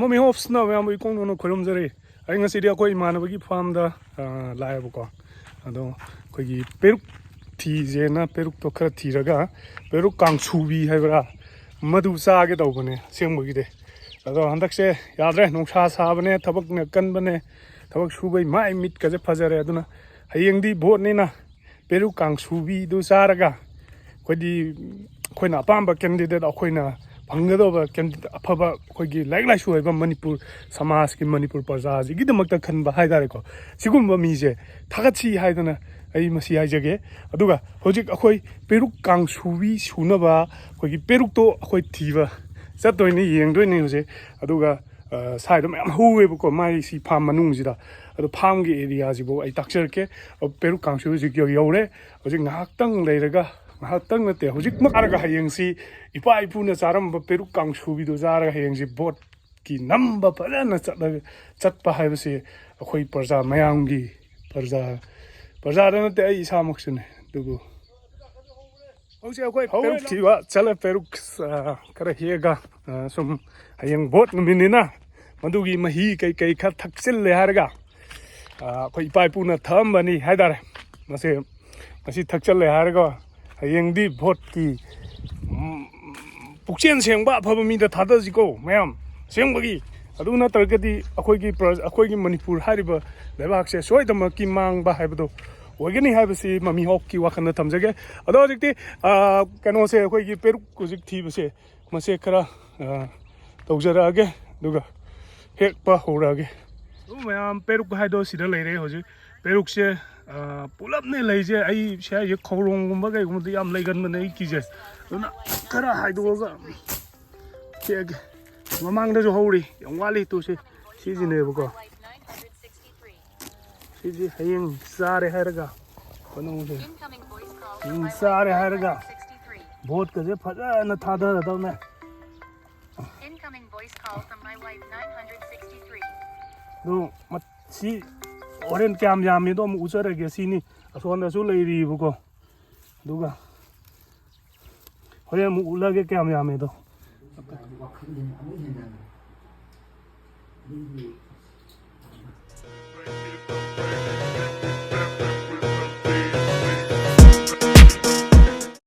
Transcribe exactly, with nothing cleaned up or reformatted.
ꯃꯃꯤ ꯍꯣꯞꯁꯅ ꯃꯌꯥꯝꯕꯨ ꯏꯀꯣꯡ ꯅꯧꯅ ꯈꯣꯏꯔꯝꯖꯔꯤ꯫ ꯑꯩ ꯉꯁꯤꯗꯤ ꯑꯩꯈꯣꯏ ꯏꯃꯥꯟꯅꯕꯒꯤ ꯐꯥꯔꯝꯗ, ꯑ, ꯂꯥꯛꯑꯦꯕꯀꯣ꯫ ꯑꯗꯣ ꯑꯩꯈꯣꯏꯒꯤ ꯄꯦꯔꯨꯛ ꯊꯤꯁꯦꯅ ꯄꯦꯔꯨꯛꯇꯣ ꯈꯔ ꯊꯤꯔꯒ ꯄꯦꯔꯨꯛ ꯀꯥꯡꯁꯨꯕꯤ ꯍꯥꯏꯕ꯭ꯔꯥ, ꯃꯗꯨ ꯆꯥꯒꯦ ꯇꯧꯕꯅꯦ ꯑꯁꯦꯡꯕꯒꯤꯗꯤ꯫ ꯑꯗꯣ ꯍꯟꯗꯛꯁꯦ ꯌꯥꯗ꯭ꯔꯦ, ꯅꯨꯡꯁꯥ ꯁꯥꯕꯅꯦ, ꯊꯕꯛꯅ ꯀꯟꯕꯅꯦ, ꯊꯕꯛ ꯁꯨꯕꯩ ꯃꯥꯏ ꯃꯤꯠꯀꯁꯦ ꯐꯖꯔꯦ꯫ ꯑꯗꯨꯅ ꯍꯌꯦꯡꯗꯤ ꯚꯣꯠꯅꯤꯅ ꯄꯦꯔꯨꯛ ꯀꯥꯡꯁꯨꯕꯤꯗꯨ ꯆꯥꯔꯒ ꯑꯩꯈꯣꯏꯗꯤ, ꯑꯩꯈꯣꯏꯅ ꯑꯄꯥꯝꯕ ꯀꯦꯟꯗꯤꯗꯦꯠ, ꯑꯩꯈꯣꯏꯅ ꯐꯪꯒꯗꯧꯕ ꯀꯦꯟꯗꯤꯗꯦꯠ ꯑꯐꯕ, ꯑꯩꯈꯣꯏꯒꯤ ꯂꯥꯏꯔꯤꯛ ꯂꯥꯏꯁꯨ ꯍꯩꯕ ꯃꯅꯤꯄꯨꯔ ꯁꯃꯥꯖꯀꯤ, ꯃꯅꯤꯄꯨꯔ ꯄ꯭ꯔꯖꯥꯁꯤꯒꯤꯗꯃꯛꯇ ꯈꯟꯕ ꯍꯥꯏꯇꯥꯔꯦꯀꯣ, ꯁꯤꯒꯨꯝꯕ ꯃꯤꯁꯦ ꯊꯥꯒꯠꯁꯤ ꯍꯥꯏꯗꯅ ꯑꯩ ꯃꯁꯤ ꯍꯥꯏꯖꯒꯦ꯫ ꯑꯗꯨꯒ ꯍꯧꯖꯤꯛ ꯑꯩꯈꯣꯏ ꯄꯦꯔꯨꯛ ꯀꯥꯡꯁꯨꯕꯤ ꯁꯨꯅꯕ ꯑꯩꯈꯣꯏꯒꯤ ꯄꯦꯔꯨꯛꯇꯣ ꯑꯩꯈꯣꯏ ꯊꯤꯕ ꯆꯠꯇꯣꯏꯅꯦ, ꯌꯦꯡꯗꯣꯏꯅꯦ ꯍꯧꯖꯤꯛ꯫ ꯑꯗꯨꯒ, ꯑ, ꯁ꯭ꯋꯥꯏꯗ ꯃꯌꯥꯝ ꯍꯧꯋꯦꯕꯀꯣ, ꯃꯥꯏ ꯁꯤ ꯐꯥꯔꯝ ꯃꯅꯨꯡꯁꯤꯗ꯫ ꯑꯗꯣ ꯐꯥꯔꯝꯒꯤ ꯑꯦꯔꯤꯌꯥꯁꯤꯕꯨ ꯑꯩ ꯇꯥꯛꯆꯔꯛꯀꯦ꯫ ꯑ, ꯄꯦꯔꯨꯛ ꯀꯥꯡꯁꯨ ꯍꯧꯖꯤꯛ ꯌꯧ-, ꯌꯧꯔꯦ꯫ ꯍꯧꯖꯤꯛ ꯉꯥꯏꯍꯥꯛꯇꯪ ꯂꯩꯔꯒ, ꯉꯥꯏꯍꯥꯛꯇꯪ ꯅꯠꯇꯦ, ꯍꯧꯖꯤꯛꯃꯛ ꯆꯥꯔꯒ ꯍꯌꯦꯡꯁꯤ ꯏꯄꯥ ꯏꯄꯨꯅ ꯆꯥꯔꯝꯕ ꯄꯦꯔꯨꯛ ꯀꯥꯡꯁꯨꯕꯤꯗꯨ ꯆꯥꯔꯒ ꯍꯌꯦꯡꯁꯤ ꯚꯣꯠꯀꯤ ꯅꯝꯕ ꯐꯖꯅ ꯆꯠꯂꯒ, ꯆꯠꯄ ꯍꯥꯏꯕꯁꯤ ꯑꯩꯈꯣꯏ ꯄ꯭ꯔꯖꯥ ꯃꯌꯥꯝꯒꯤ, ꯄ꯭ꯔꯖꯥ, ꯄ꯭ꯔꯖꯥꯗ ꯅꯠꯇꯦ, ꯑꯩ ꯏꯁꯥꯃꯛꯁꯨꯅꯦ꯫ ꯑꯗꯨꯕꯨ ꯍꯧꯖꯤꯛ ꯑꯩꯈꯣꯏ ꯍꯧꯔꯦ꯫ ꯄꯦꯔꯨꯛ ꯊꯤꯕ ꯆꯠꯂꯦ, ꯄꯦꯔꯨꯛ, ꯑ, ꯈꯔ ꯍꯦꯛꯑꯒ, ꯑ, ꯁꯨꯝ ꯍꯌꯦꯡ ꯚꯣꯠ ꯅꯨꯃꯤꯠꯅꯤꯅ ꯃꯗꯨꯒꯤ ꯃꯍꯤ ꯀꯩ ꯀꯩ ꯈꯔ ꯊꯛꯆꯤꯜꯂꯦ ꯍꯥꯏꯔꯒ, ꯑ, ꯑꯩꯈꯣꯏ ꯏꯄꯥ ꯏꯄꯨꯅ ꯊꯛꯑꯝꯕꯅꯤ ꯍꯥꯏꯇꯥꯔꯦ꯫ ꯃꯁꯦ, ꯃꯁꯤ ꯊꯛꯆꯜꯂꯦ ꯍꯥꯏꯔꯒ ꯍꯌꯦꯡꯗꯤ ꯚꯣꯠꯀꯤ, ꯎꯝ, ꯄꯨꯛꯆꯦꯜ ꯁꯦꯡꯕ ꯑꯐꯕ ꯃꯤꯗ ꯊꯥꯗꯁꯤꯀꯣ ꯃꯌꯥꯝ, ꯑꯁꯦꯡꯕꯒꯤ꯫ ꯑꯗꯨ ꯅꯠꯇ꯭ꯔꯒꯗꯤ ꯑꯩꯈꯣꯏꯒꯤ ꯄ꯭ꯔ-, ꯑꯩꯈꯣꯏꯒꯤ ꯃꯅꯤꯄꯨꯔ ꯍꯥꯏꯔꯤꯕ ꯂꯩꯕꯥꯛꯁꯦ ꯁꯣꯏꯗꯅꯃꯛꯀꯤ ꯃꯥꯡꯕ ꯍꯥꯏꯕꯗꯣ ꯑꯣꯏꯒꯅꯤ ꯍꯥꯏꯕꯁꯤ ꯃꯃꯤ ꯍꯣꯞꯀꯤ ꯋꯥꯈꯜꯗ ꯊꯝꯖꯒꯦ꯫ ꯑꯗꯣ ꯍꯧꯖꯤꯛꯇꯤ, ꯑ, ꯀꯩꯅꯣꯁꯦ, ꯑꯩꯈꯣꯏꯒꯤ ꯄꯦꯔꯨꯛ ꯍꯧꯖꯤꯛ ꯊꯤꯕꯁꯦ, ꯃꯁꯦ ꯈꯔ, ꯑ, ꯇꯧꯖꯔꯛꯑꯒꯦ, ꯑꯗꯨꯒ ꯍꯦꯛꯄ ꯍꯧꯔꯛꯑꯒꯦ꯫ ꯑꯗꯨ ꯃꯌꯥꯝ ꯄꯦꯔꯨꯛ ꯍꯥꯏꯗꯣ ꯁꯤꯗ ꯂꯩꯔꯦ ꯍꯧꯖꯤꯛ꯫ ꯄꯦꯔꯨꯛꯁꯦ, ꯑ, ꯄꯨꯂꯞꯅꯦ ꯂꯩꯁꯦ꯫ ꯑꯩ ꯁꯤ ꯍꯥꯏꯁꯦ ꯈꯧꯔꯣꯡꯒꯨꯝꯕ ꯀꯩꯒꯨꯝꯕꯗꯤ ꯌꯥꯝ ꯂꯩꯒꯟꯕꯅꯦ ꯑꯩ ꯀꯤꯖꯩ꯫ ꯑꯗꯨꯅ ꯈꯔ ꯍꯥꯏꯗꯣꯛꯑꯒ ꯍꯦꯛꯑꯒꯦ꯫ ꯃꯃꯥꯡꯗꯁꯨ ꯍꯧꯔꯤ, ꯌꯥꯝ ꯋꯥꯠꯂꯤ꯫ ꯇꯨꯁꯦ ꯁꯤꯁꯤꯅꯦꯕꯀꯣ꯫ ꯁꯤꯗꯤ ꯍꯌꯦꯡ ꯆꯥꯔꯦ ꯍꯥꯏꯔꯒ ꯀꯩꯅꯣꯁꯦ, ꯍꯌꯦꯡ ꯆꯥꯔꯦ ꯍꯥꯏꯔꯒ ꯚꯣꯠꯀꯁꯦ ꯐꯖꯅ ꯊꯥꯗꯔꯗꯧꯅꯦ꯫ Incoming voice call from my wife nine hundred sixty-three. ꯑꯗꯨ ꯃ-, ꯁꯤ ꯍꯣꯔꯦꯟ ꯀꯌꯥꯝ ꯌꯥꯝꯃꯤꯗꯣ ꯑꯃꯨꯛ ꯎꯠꯆꯔꯒꯦ꯫ ꯁꯤꯅꯤ ꯑꯁꯣꯝꯗꯁꯨ ꯂꯩꯔꯤꯕꯀꯣ꯫ ꯑꯗꯨꯒ ꯍꯣꯔꯦꯟ ꯑꯃꯨꯛ ꯎꯠꯂꯒꯦ ꯀꯌꯥꯝ ꯌꯥꯝꯃꯤꯗꯣ꯫ ꯋꯥꯈꯜꯗꯨꯅ ꯑꯃꯨꯛ ꯍꯦꯟꯅ ꯑꯗꯨꯒꯤ